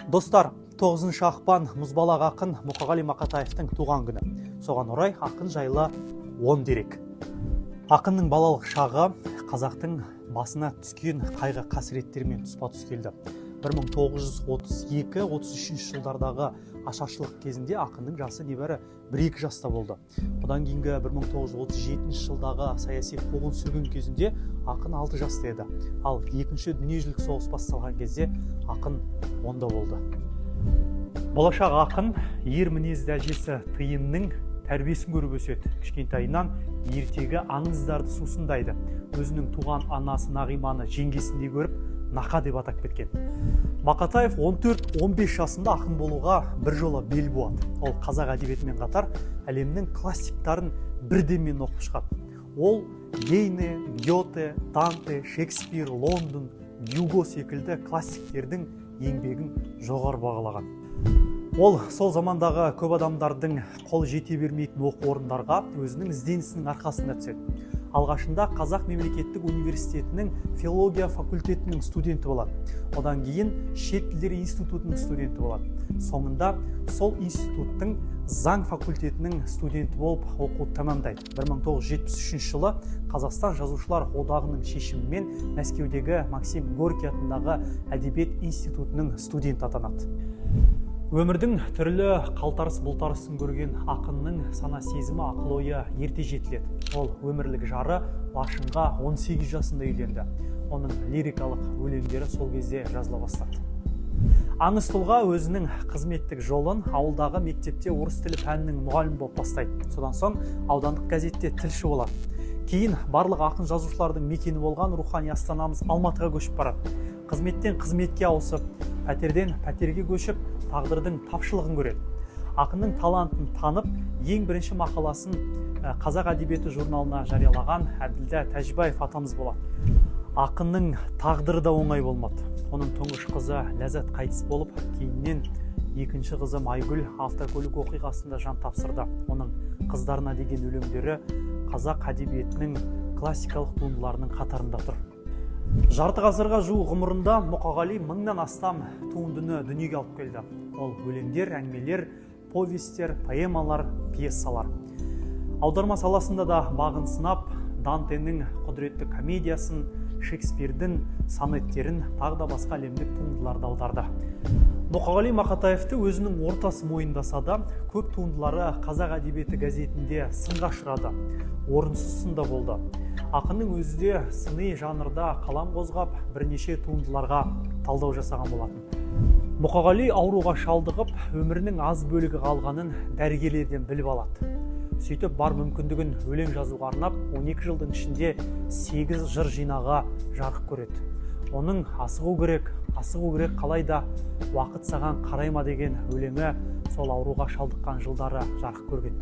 Достар, 9 ақпан мұзбалақ ақын Мұқағали Мақатаевтың туған күні. Соған орай ақын жайлы 10 дерек. Ақынның балалық шағы қазақтың басына түскен қайғы қасіреттермен тұспа-тұс келді. 1932-33 жылдардағы ашаршылық кезінде ақынның жасы небәрі 1-2 жаста болды. Одан кейінгі 1937 жылдағы саяси қуғын-сүргін кезінде ақын 6 жаста еді. Ал екінші дүниежүзілік соғыс басталған кезде ақын 10-да болды. Болашақ ақын ер мінезді әжесі Тиынның тәрбиесін көріп өседі. Кішкентайынан ертегі аңыздарды сусындайды. Өзінің туған анасы Нағиманы жеңгесіндей көріп, Нақа деп атап кеткен. Мақатаев 14-15 жасында ақын болуға бір жола бел буады. Ол қазақ әдебиетімен қатар әлемнің классиктарын бірденмен оқып шығады. Ол Гейне, Гёте, Данте, Шекспир, Лондон, Гюго секілді классиктердің еңбегін жоғары бағалаған. Ол сол замандағы көп адамдардың қол жете бермейтін оқу орындарға өзінің ізденісінің арқасында түседі. Алғашында Қазақ мемлекеттік университетінің филология факультетінің студенті болады. Одан кейін шет тілдері институтының студенті болады. Соңында сол институттың заң факультетінің студенті болып оқуды тәмамдайды. 1973 жылы Қазақстан Жазушылар одағының шешімімен Мәскеудегі Максим Горький атындағы әдебиет институтының студенті атанады. Өмірдің түрлі қалтарыс-бұлтарысын көрген ақынның сана сезімі, ақыл ойы ерте жетіледі. Ол өмірлік жары Лашынға 18 жасында үйленді. Оның лирикалық өлеңдері сол кезде жазыла бастады. Аңыз тұлға өзінің қызметтік жолын ауылдағы мектепте орыс тілі пәнінің мұғалімі болып бастайды. Содан соң аудандық газетте тілші болады. Кейін барлық ақын жазушылардың мекені болған рухани астанамыз Алматыға көшіп барады. Қызметтен қызметке ауысып, пәтерден пәтерге көшіп, тағдырдың тапшылығын көреді. Ақынның талантын танып, ең бірінші мақаласын Қазақ әдебиеті журналына жариялаған Әбділда Тәжібаев атамыз болады. Ақынның тағдыры да оңай болмады. Оның тұңғыш қызы Ләззат қайтыс болып, кейіннен екінші қызы Майгүл автокөлік оқиғасында жан тапсырды. Оның қыздарына деген өлеңдері қазақ әдебиетінің классикалық туындыларының қатарында тұр. Жарты ғасырға жуық ғұмырында Мұқағали мыңнан астам туындыны дүниеге алып келді. Ол өлеңдер, әңгімелер, повестер, поэмалар, пьесалар. Аударма саласында да бағын сынап, Дантенің құдіретті комедиясын, Шекспирдің сонеттерін, тағы да басқа әлемдік туындыларды аударды. Мұқағали Мақатаевты өзінің ортасы мойындаса да, көп туындылары Қазақ әдебиеті газетінде сынға ұшырады. Орынсыз сында болды. Ақынның өзі де сыни жанрда қалам қозғап, бірнеше туындыларға талдау жасаған болатын. Мұқағали ауруға шалдығып, өмірінің аз бөлігі қалғанын дәрігерлерден біліп алады. Сөйтіп бар мүмкіндігін өлең жазуға арнап, 12 жылдың ішінде 8 жыр жинағы жарық көреді. Оның асығу керек, асығу керек қалай да уақыт саған қарай ма деген өлеңі сол ауруға шалдыққан жылдары жарық көрген.